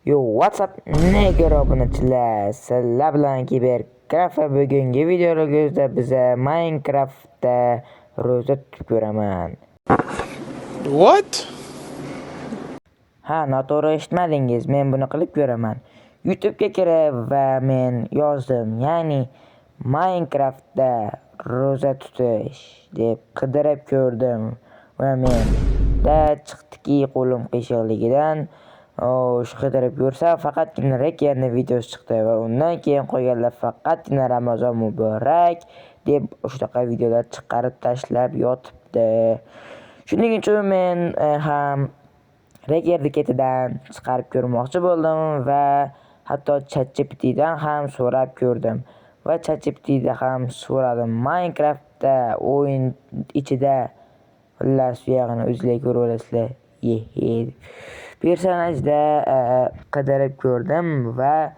Yo, what's up, neger obunachilar? Sizlar bilan Kibercraft va bugungi videoligimizda biza Minecraftda ro'za tutib ko'raman. What? Ha, noto'g'ri eshitmadingiz. Men buni qilib ko'raman. YouTube'ga kirib va men yozdim, ya'ni Minecraftda ro'za tutish deb qidirib ko'rdim va menda chiqdiki, qo'lim qiyshiqligidan xo'sh, qidirib ko'rsam, faqatgina Rekerni videosi chiqdi va undan keyin qolganlar faqatgina "Ramazon muborak" deb shunaqa videolar chiqarib tashlab yotibdi. Shuning uchun men ham Rekerni ketidan chiqarib ko'rmoqchi bo'ldim va hatto ChatGPTdan ham so'rab ko'rdim va ChatGPTda ham so'radim. Minecraftda o'yin ichida, xullas, u yog'ini o'zinglar ko'rib olasizlar. Ye. Personajda qidirib ko'rdim va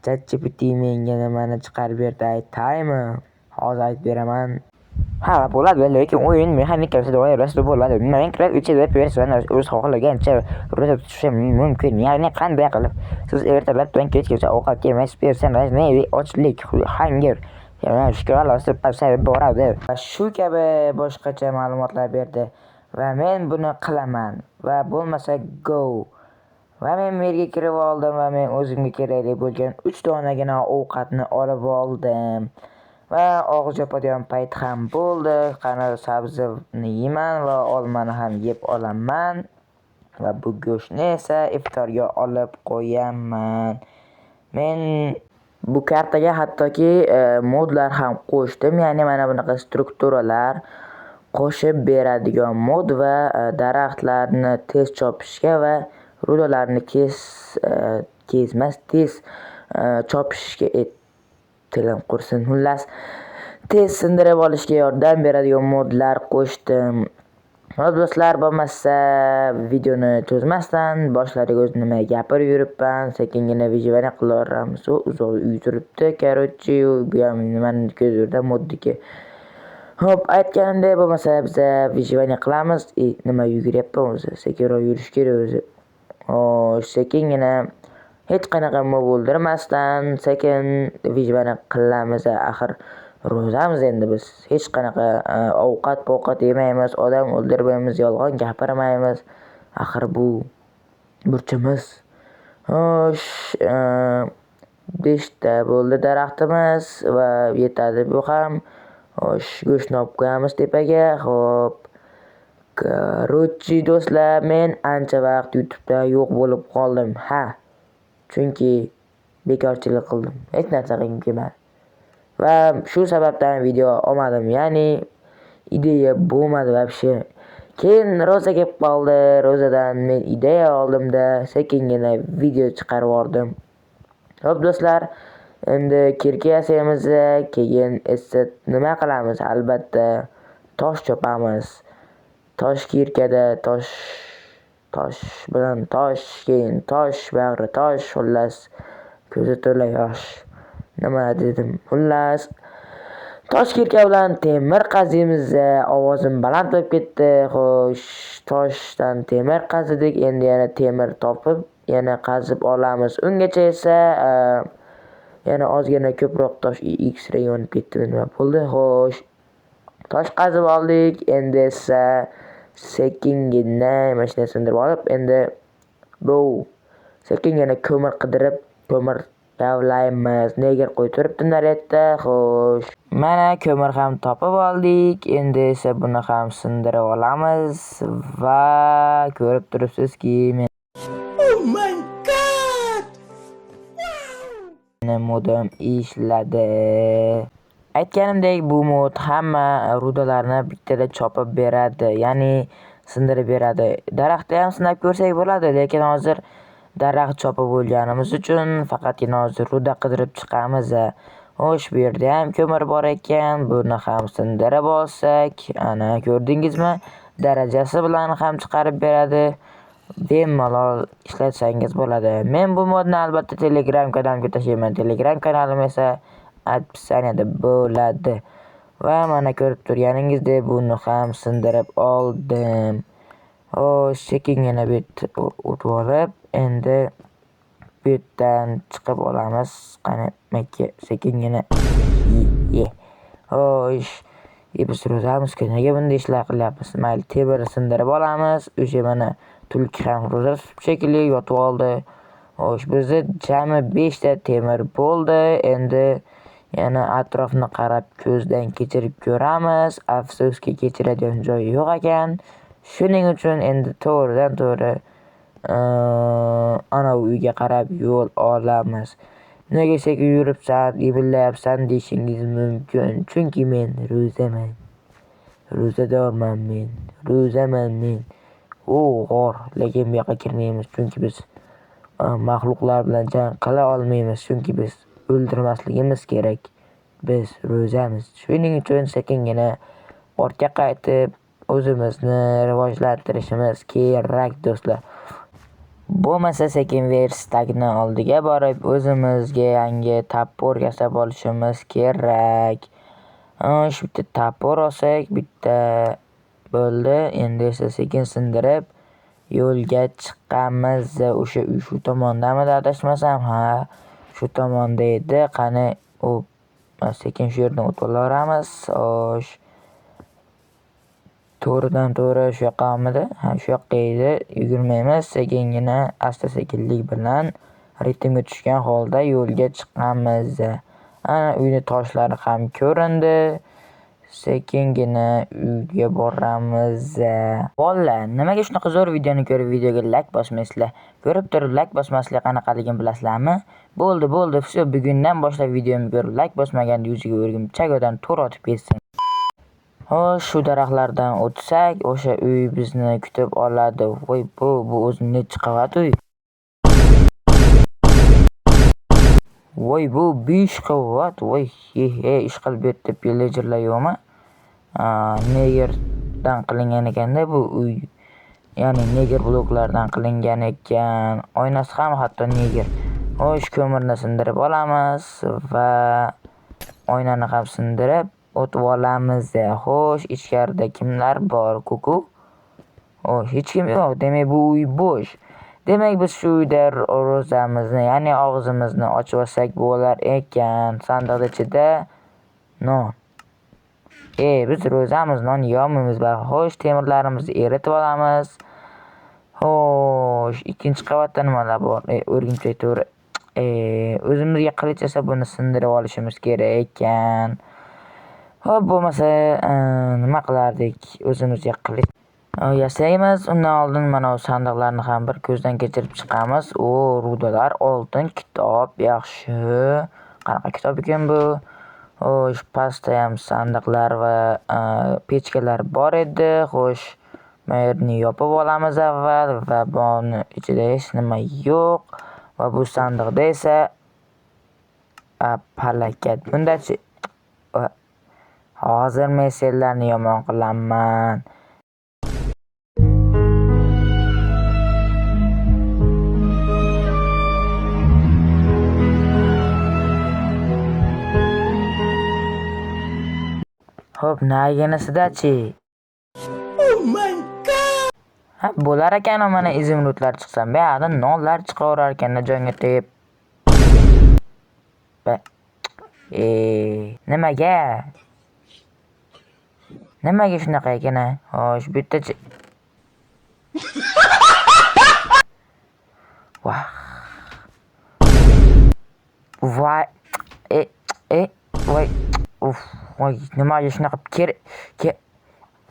ChatGPT menga nimani chiqarib berdi, aytaymi? Hozir aytib beraman. Ha, bo'ladi, lekin o'yin mexanikasi doirasida bo'ladi. Minecraft ichida personaj o'z xohlagancha ro'za tutishi mumkin. Ya'ni qanday qilib? Siz ertalabdan kechgacha ovqat yemaysiz, personajni ochlik, hunger shkalasi pasayib boradi. Va shu kabi boshqacha ma'lumotlar berdi va men buni qilaman va bo'lmasa, go. Va men bu yerga kirib oldim va men o'zimga kerakli bo'lgan 3 donagina ovqatni olib oldim. Va og'iz yopadigan payt ham bo'ldi. Qani, sabzini yeyman va olmani ham yeb olaman. Va bu go'shtni esa iftorga olib qo'yaman. Men bu kartaga hattoki modlar ham qo'shdim. Ya'ni mana bunaqa strukturalar qo'shib beradigan mod va daraxtlarni tez chopishga va rudalarni kezmas, tez chopishga, tilim qursin, xullas, tez sindirib olishga yordam beradigan modlar qo'shdim. Hop, do'stlar, bo'lmasa videoni cho'zmasdan boshladik. O'zi nima gapirib yuribman, sekingina выживание qilaveramiz. U uzoq uy turibdi, короче, bu ham nimani ko'zurda moddiki. Ho'p, aytganimdek, bo'lmasa biza выживание qilamiz. E, nima yuguryapman o'zi? Sekinroq yurish kerak o'zi. Xo'sh, sekingina, hech qanaqa mob o'ldirmasdan sekin выживание qilamiz. Axir ro'zamiz endi biz. Hech qanaqa ovqat povqat yemaymiz, odam o'ldirmaymiz, yolg'on gapirmaymiz. Axir bu burchimiz. Xo'sh, beshta bo'ldi daraxtimiz va yetadi bu ham. Xo'sh, go'shtni olib qo'yamiz tepaga. Xo'p. Короче, do'stlar, men ancha vaqt YouTube'da yo'q bo'lib qoldim. Ha. Chunki bekorchilik qildim. Hech narsa qilgim kelmadi. Va shu sababdan video olmadim. Ya'ni ideya bo'lmadi вообще. Keyin ro'za kelib qoldi. Ro'zadan men ideya oldimda, sekingina video chiqarib yubordim. Xo'p, do'stlar, endi кирка yasaymiz, keyin esa nima qilamiz? Albatta, tosh chopamiz. Tosh кирка da tosh, tosh bilan tosh, keyin tosh, bag'ri tosh, xullas, ko'zi to'la yosh. Nima dedim? Xullas, tosh кирка bilan temir qaziymiz. Ovozim baland bo'lib ketdi. Xo'sh, toshdan temir qazidik. Endi yana temir topib, yana qazib olamiz. Ungacha esa yana ozgina ko'proq tosh. X-ray yonib ketdi, nima bo'ldi? Xo'sh, tosh qazib oldik. Endi esa sekingina mashina sindirib olib, endi bu sekingina ko'mir qidirib, ko'mir kavlaymiz. Neger qo'y turibdi naryoqda. Xo'sh, mana ko'mir ham topib oldik. Endi esa buni ham sindirib olamiz va ko'rib turibsizki, Oh my God! meni modim ishladi. Aytganimdek, bu mod hamma rudalarni bittada chopib beradi, ya'ni sindirib beradi. Daraxtni ham sinab ko'rsak bo'ladi, lekin hozir daraxt chopib bo'lganimiz uchun faqatgina hozir ruda qidirib chiqamiz. Xo'sh, bu yerda ham ko'mir bor ekan, buni ham sindirib olsak, ana, ko'rdingizmi? Darajasi bilan ham chiqarib beradi. Bemalol ishlatsangiz bo'ladi. Men bu modni albatta Telegram kanalimga tashlayman. Telegram kanalim esa описание da bo'ladi. Va mana ko'rib turganingizdek, buni ham sindirib oldim. Xo'sh, sekingina bu yerda o'tib olib, endi bu yerdan chiqib olamiz. Qani, mayka sekingina. Ye. Xo'sh, biz ro'zamiz-ku, nega bunday ishlar qilyapmiz? Mayli, temirni sindirib olamiz. O'sha mana tulki ham ro'za tutib shekilli yotib oldi. Xo'sh, bizda jami 5 ta temir bo'ldi. Endi yana atrofni qarab ko'zdan kechirib ko'ramiz. Afsuski, kechiradigan joyi yo'q ekan. Shuning uchun endi to'g'ridan to'g'ri ana uyga qarab yo'l olamiz. Nega sekin yuribsan, ivillayapsan deyishingiz mumkin. Chunki men ro'zaman. Ro'zadorman men. Ro'zaman men. O, g'or, lekin bu yoqqa kirmaymiz, chunki biz maxluqlar bilan jang qila olmaymiz, chunki biz o'ldirmasligimiz kerak. Biz ro'zamiz. Shuning uchun sekingina ortga qaytib o'zimizni rivojlantirishimiz kerak, do'stlar. Bo'lmasa sekin verstakni oldiga borib o'zimizga yangi topor yasab olishimiz kerak. Shu bitta topor olsak, bitta bo'ldi. Endi esa sekin sindirib yo'lga chiqamiz. O'sha uy shu tomondamidi adashmasam? Ha, shu tomonda edi. Qani, u sekin shu yerdan o'tib olaveramiz. Xo'sh. To'g'ridan to'g'ri shu yoqqamidi? Ha, shu yoqqa edi. Yugurmaymiz, sekingina asta-sekinlik bilan ritmga tushgan holda yo'lga chiqamiz. Ana uyni toshlari ham ko'rindi. Sekingina uyga boramiz. Bolalar, nimaga shunaqa zo'r videoni ko'rib videoga like bosmaysizlar? Ko'rib turib like bosmaslik qanaqaligini bilasizlarmi? Bo'ldi, bo'ldi, vsyo, bugundan boshlab videomni ko'rib like bosmaganni yuziga o'rgimchak odam to'r otib ketsin. Xo'sh, shu daraxtlardan o'tsak, o'sha uy bizni kutib oladi. Voy, bu o'zi nechi qavat uy? Voy, bu 5 qavat. Voy, he, ish qilib bu yerda pillagerlar yo'qmi? Negerdan qilingan ekanda bu uy. Ya'ni neger bloklardan qilingan ekan. Oynasi ham hatto neger. Xo'sh, ko'mirni sindirib olamiz va oynani ham sindirib o'tib olamiz. Xo'sh, ichkarida kimlar bor? Kuku? Xo'sh, hech kim yo'q. Demak, bu uy bo'sh. Demak, biz shu uyda ro'zamizni, ya'ni og'zimizni ochib olsak bo'lar ekan. Sandiq ichida non. Biz ro'zamiz, non yeyolmaymiz. Xo'sh, temirlarimizni eritib olamiz. Xo'sh, ikkinchi qavatda nimalar bor? O'rgimchak to'g'ri. O'zimizga qilich yasab buni sindirib olishimiz kerak ekan. Xo'p, bo'lmasa nima qilardik? O'zimizga qilich yasaymiz. Undan oldin mana bu sandiqlarni ham bir ko'zdan kechirib chiqamiz. O, rudalar, oltin, kitob, yaxshi. Qanaqa kitob ekan bu? Xo'sh, pastda ham sandiqlar va pechkalar bor edi. Xo'sh, mana yerni yopib olamiz avval va buni ichida hech nima yo'q. Va bu sandiqda esa palakat. Bundachi hozir men senlarni yomon qilaman. Xo'p, naginisidachi? Oh my God! Ha, bo'lar ekan mana izumrudlar chiqsa, bu yoqdan nonlar chiqaverar ekan jonga tegib. Nimaga? Nimaga shunaqa ekan a? Xo'sh, bu yerda Vah. Voy. Voy. Uf, voy, nimaga shunaqa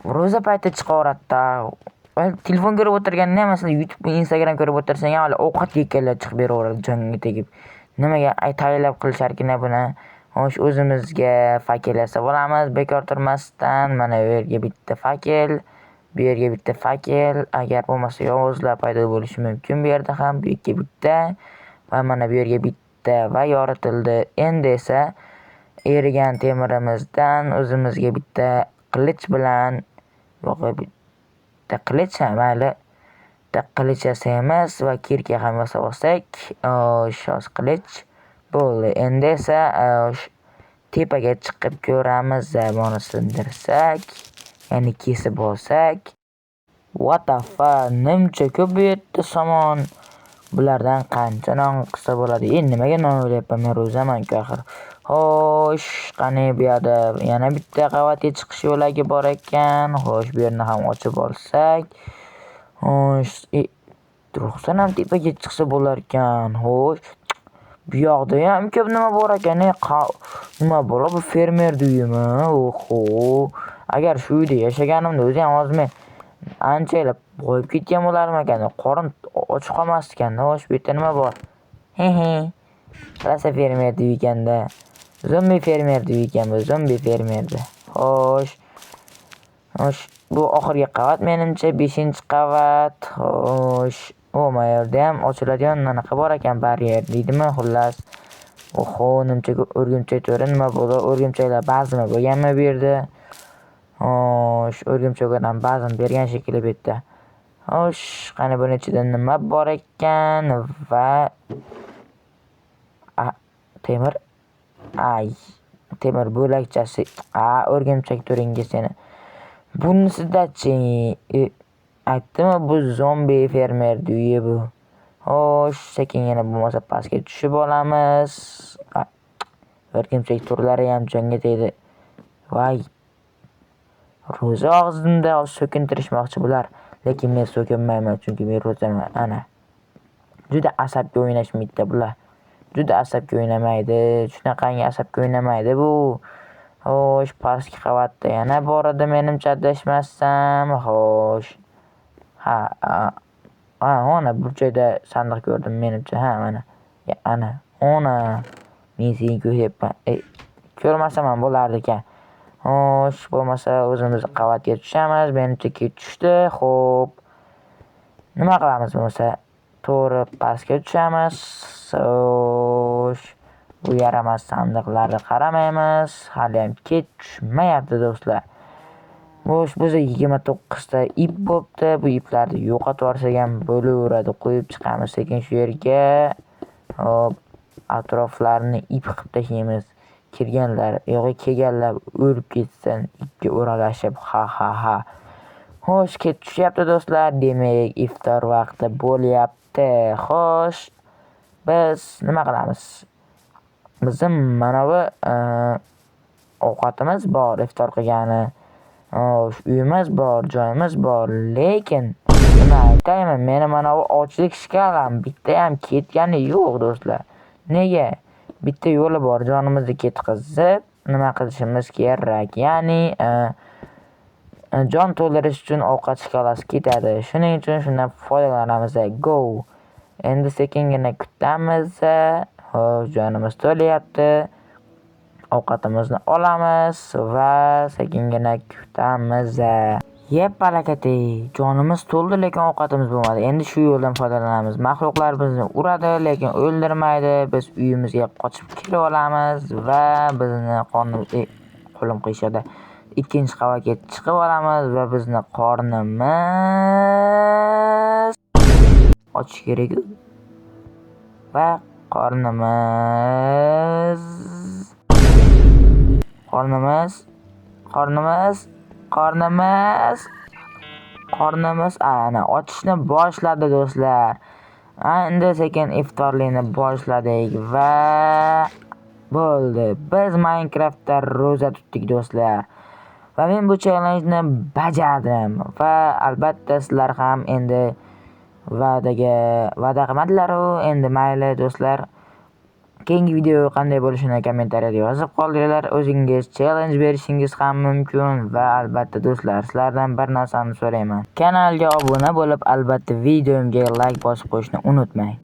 ro'za payti chiqaveradi-da. Telefon ko'rib o'tirganda ham, masalan, YouTube, Instagram ko'rib o'tirsang ham, hali ovqat yeyotganlar chiqib beraveradi jonga tegib. Nimaga tayyorlab qilisharkin buni? Xo'sh, o'zimizga fakel yasab olamiz, bekor turmasdan. Mana bu yerga bitta fakel, bu yerga bitta fakel. Agar bo'lmasa yovuzlar paydo bo'lishi mumkin bu yerda ham. Bu yerga bitta va mana bu yerga bitta va yoritildi. Endi esa erigan temirimizdan o'zimizga bitta qilich bilan, yo'q, bitta qilich ham, mayli, bitta qilich yasaymiz va kirka ham yasab olsak. Xo'sh, hozir qilich bo'ldi. Endi esa tepaga chiqib ko'ramiz. Buni sindirsak, ya'ni kesib olsak. What the fuck? Nimcha ko'p bu yerda somon. Bulardan qancha non qilsa bo'ladi? Nimaga non o'ylayapman, men ro'zaman-ku axir. Xo'sh, qani bu yerda yana bitta qavatga chiqish yo'lagi bor ekan. Xo'sh, bu yerni ham ochib olsak. Xo'sh, rostdan ham tepaga chiqsa bo'lar ekan. Xo'sh, bu yoqda ham ko'p nima bor ekan. Nima bor bu, fermerni uyimi? Oho! Agar shu uyda yashaganimda o'zi ham hozir men ancha boyib ketgan bo'lardim ekan. Qorin och qolmasdi ekanda. Xo'sh, bu yerda nima bor? He-he. Rosa fermerni uyi ekanda. Zombi fermerni uyi ekan bu, zombi fermerni. Xo'sh. Xo'sh, bu oxirgi qavat menimcha, 5-qavat. Xo'sh, o, mana yerda ham ochiladigan anaqa bor ekan, baryer deydimi, xullas. Oho, nimcha o'rgimchak to'ri nima bo'ldi? O'rgimchaklar bazmi bo'lganmi bu yerda? Xo'sh, o'rgimchaklar ham bazm bergan shekilli bu yerda. Xo'sh, qani buni ichida nima bor ekan va a, temir. Ay, temir bo'lakchasi. A, o'rgimchak to'ringga seni. Bunisidachi? Aytdimi, bu zombi fermerni uyi bu. Xo'sh, sekingina bo'lmasa pastga tushib olamiz. O'rgimchak to'rlari ham jonga tegdi. Voy. Ro'za og'zimda so'kintirishmoqchi bular. Lekin men so'kinmayman, chunki men ro'zaman. Ana. Juda asabga o'ynashmaydi bular. Juda asabga o'ynamaydi. Shunaqangi asabga o'ynamaydi bu. Xo'sh, pastki qavatda yana bor edi menimcha, adashmasam. Xo'sh. Ha, ha, ona burchakda sandiq ko'rdim menimcha. Ha, mana. Ana, ona. Men seni ko'ryapman. Ko'rmasam ham bo'lardi ekan. Xo'sh, bo'lmasa o'zimiz qavatga tushamiz. Menimcha kech tushdi. Xo'p. Nima qilamiz bo'lmasa? To'g'ri pastga tushamiz. Xo'sh, bu yaramas sandiqlarni qaramaymiz. Hali ham kech tushmayapti, do'stlar. Xo'sh, bizda 29 ta ip bo'pti. Bu iplarni yo'qotib yuborsak ham bo'laveradi. Qo'yib chiqamiz sekin shu yerga. Hop, atroflarini ip qilib tashlaymiz. Kirganlar, yo'q, kelganlar o'lib ketsin ipga o'ralashib. Ha ha ha. Xo'sh, kech tushyapti, do'stlar. Demak, iftor vaqti bo'lyapti. Xo'sh, biz nima qilamiz? Bizim mana bu ovqatimiz bor iftor qilgani. Xo'sh, uyimiz bor, joyimiz bor, lekin nima aytaymi, meni mana bu ochlik shkalam bitta ham ketgani yo'q, do'stlar. Nega? Bitta yo'li bor, jonimizni ketqizib nima qilishimiz kerak? Ya'ni jon to'ldirish uchun ovqat shkalasi ketadi. Shuning uchun shundan foydalanamiz. Go. Endi sekingina kutamiz. Xo'sh, jonimiz to'lyapti. Ovqatimizni olamiz va sekingina kutamiz. Yep, balakati. Jonimiz to'ldi, lekin ovqatimiz bo'lmadi. Endi shu yo'ldan foydalanamiz. Maxluqlar bizni uradi, lekin o'ldirmaydi. Biz uyimizga qochib kirib olamiz va bizni qornimiz, qo'lim qiyshadi. Ikkinchi qavatga chiqib olamiz va bizni qornimiz ochish kerak-ku. Va qornimiz ana ochishni boshladi, do'stlar. Endi sekin iftorlikni boshladik va bo'ldi. Biz Minecraftda ro'za tutdik, do'stlar. Va men bu challenge bajardim va albatta sizlar ham endi va'daga va'da qilmadilar-u, endi mayli, do'stlar. Keyingi video qanday bo'lishini kommentariyada yozib qoldiringlar. O'zingiz challenge berishingiz ham mumkin va albatta, do'stlar, sizlardan bir narsani so'rayman. Kanalga obuna bo'lib, albatta videomga like bosib qo'yishni unutmang.